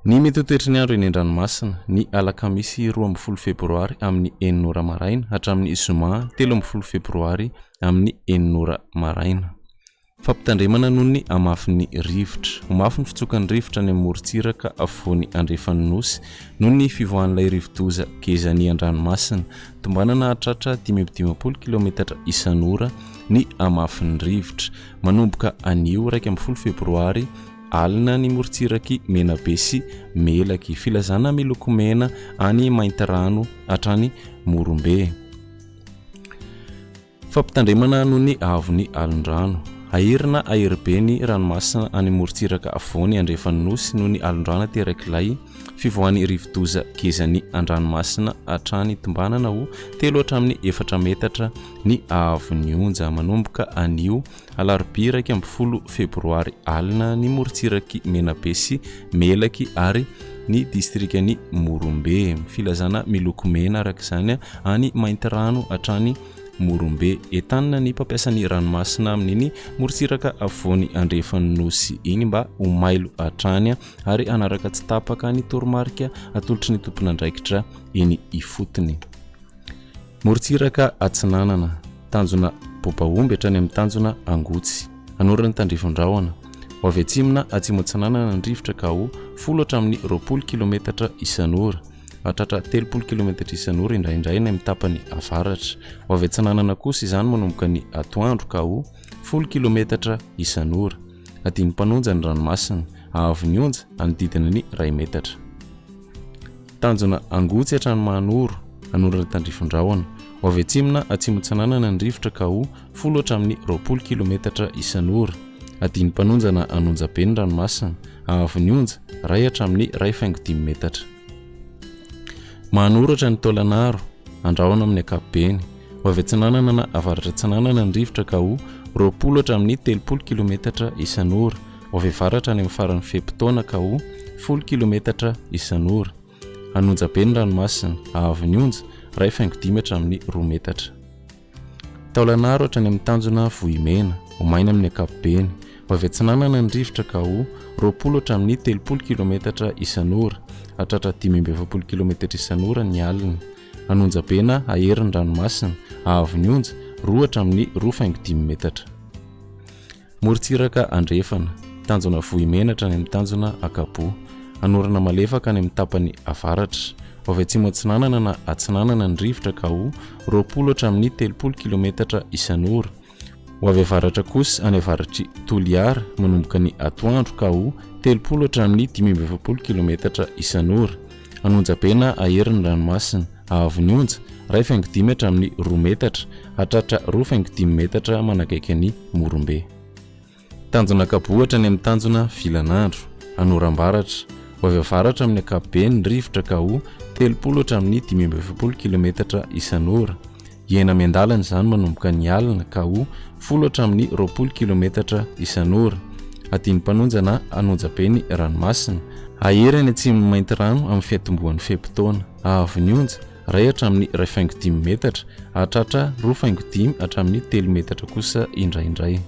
Ny mety ho toetry ny andro eny an-dranomasina, ny alakamisy 12 febroary amin'ny enina ora maraina hatramin'ny zoma 13 febroary amin'ny enina ora maraina. Fampitandremana noho ny hamafin'ny rivotra. Ho mafy ny fitsokan'ny rivotra any amin'ny morontsiraka afovoany andrefan'ny Nosy noho ny fivoahan'ilay rivodoza Gezani an-dranomasina. Tombanana hahatratra 55 kilaometatra isan'ora ny hamafin'ny rivotra. Manomboka anio 11 febroary alina ny morontsirak'i Menabe sy Melaky. Filazana miloko mena any Maintirano hatrany Morombe. Fampitandremana noho ny haavon'ny alon-drano. Haherina hahery be ny ranomasina any morontsiraka afovoany andrefan'ny Nosy noho ny alon-drano aterak'ilay fivoahan'ny rivodoza Gezani an-dranomasina hatrany tombanana ho telo hatramin'ny efatra metatra ny haavon'ny onja manomboka anio alarobia 11 febroary alina ny morontsirak'i Menabe sy Melaky ary ny distrikan'i Morombe. Filazana miloko mena araka izany any Maintirano hatrany Morombe. Entanina ny mpampiasa ny ranomasina amin'iny morontsiraka afovoany andrefan'ny Nosy iny mba ho mailo hatrany ary hanaraka tsy tapaka ny toromarika atolotry ny tompon'andraikitra eny ifotony. Morontsiraka atsinanana, tanjona Bobaomby hatrany amin'ny tanjona Angotsy. Anorana tandrifin-drahona. Ho avy atsimo na atsimo atsinanana ny rivotra ka ho folo hatramin'ny 20 kilometatra isan'ora. Hahatratra 30 kilometatra isan'ora indraindray ny amin'ny tapany avaratra. Ho avy atsinanana kosa izany manomboka ny atoandro ka ho folo kilometatra isan'ora. Adin'ny mpanonja ny ranomasina. Haavon'ny onja hanodidina ny iray metatra. Tanjona Angotsy hatrany Mahanoro, hanorina tandrifin-drahona. Ho avy atsimo na atsimo-atsinanana ny rivotra ka ho folo hatramin'ny 20 kilometatra isan'ora. Adin'ny mpanonja na hanonja be ny ranomasina, haavon'ny onja, iray hatramin'ny iray faingo dimy metatra. Mahanoro hatrany Taolagnaro, andrahona amin'ny ankapobeny. Ho avy atsinanana na avaratra-atsinanana ny rivotra ka ho 20 hatramin'ny 30 kilometatra isan'ora. Ho avy avaratra any amin'ny faran'ny fe-potoana ka ho folo kilometatra isan'ora. Hanonja be ny ranomasina, hahavon'ny onja, 1.5 hatramin'ny roa metatra. Taolagnaro hatrany amin'ny tanjona Vohimena, ho maina amin'ny ankapobeny. Ho avy atsinanana ny rivotra ka ho 20 hatramin'ny 30 kilometatra isan'ora. Hahatratra 45 kilometatra isan'ora ny alina. Hanonja be na hahery ny ranomasina, hahavon'ny onja, roa hatramin'ny 2.5 metatra. Morontsiraka andrefana, tanjona Vohimena hatrany amin'ny tanjona Ankaboa. Hanorana malefaka any amin'ny tapany avaratra. Ho avy atsimo atsinanana na atsinanana ny rivotra ka ho 20 hatramin'ny 30 kilometatra isan'ora. Ho avy avaratra kosa any avaratr'i Toliara manomboka ny atoandro ka ho 30 hatramin'ny 45 kilometatra isan'ora. Hanonja be na hahery ny ranomasina. Haavon'ny onja, 1.5 hatramin'ny roa metatra, hahatratra 2.5 metatra manakaiky an'i Morombe. Tanjona Ankaboa hatrany amin'ny tanjona Vilanandro, Anorambaratra. Ho avy avaratra amin'ny ankapobeny ny rivotra ka ho 30 hatramin'ny 45 kilometatra isan'ora. Hihena miandalana izany manomboka ny alina ka ho folo hatramin'ny 20 kilometatra isan'ora. Adin'ny mpanonja na hanonja be ny ranomasina. Hahery any atsimon'i Maintirano amin'ny fiatombohan'ny fe-potoana. Haavon'ny onja, iray hatramin'ny 1.5 metatra, hahatratra 2.5 hatramin'ny telo metatra kosa indraindray.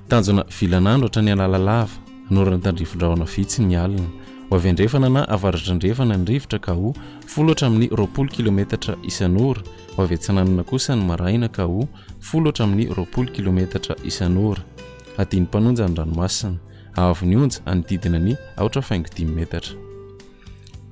Tanjona vilan'andro hatrany Analalava, hanorana tandrifin-drahona vitsy ny alina. Ho avy andrefana na avaratra-andrefana ny rivotra ka ho folo hatramin'ny 20 kilometatra isan'ora, ho avy atsinanana kosa ny maraina ka ho folo hatramin'ny 20 kilometatra isan'ora. Hadino mpanonja ny ranomasina. Haavon'ny onja hanodidina ny aotra faingo dimy metatra.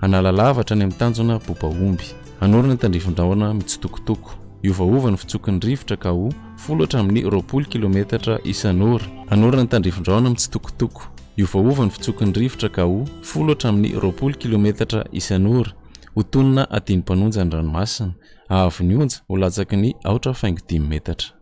Analalava hatrany amin'ny tanjona Bobaomby. Hanorina tandrifin-drahona mitsitokotoko. Hiovaova ny fitsoky ny rivotra ka ho folo hatramin'ny 20 kilometatra isan'ora. Hanorina tandrifin-drahona mitsitokotoko. Hiovaova ny fitsoky ny rivotra ka ho folo hatramin'ny 20 kilometatra isan'ora. Ho tonina adino mpanonja ny ranomasina. Haavon'ny onja ho latsaky ny aotra faingo dimy metatra.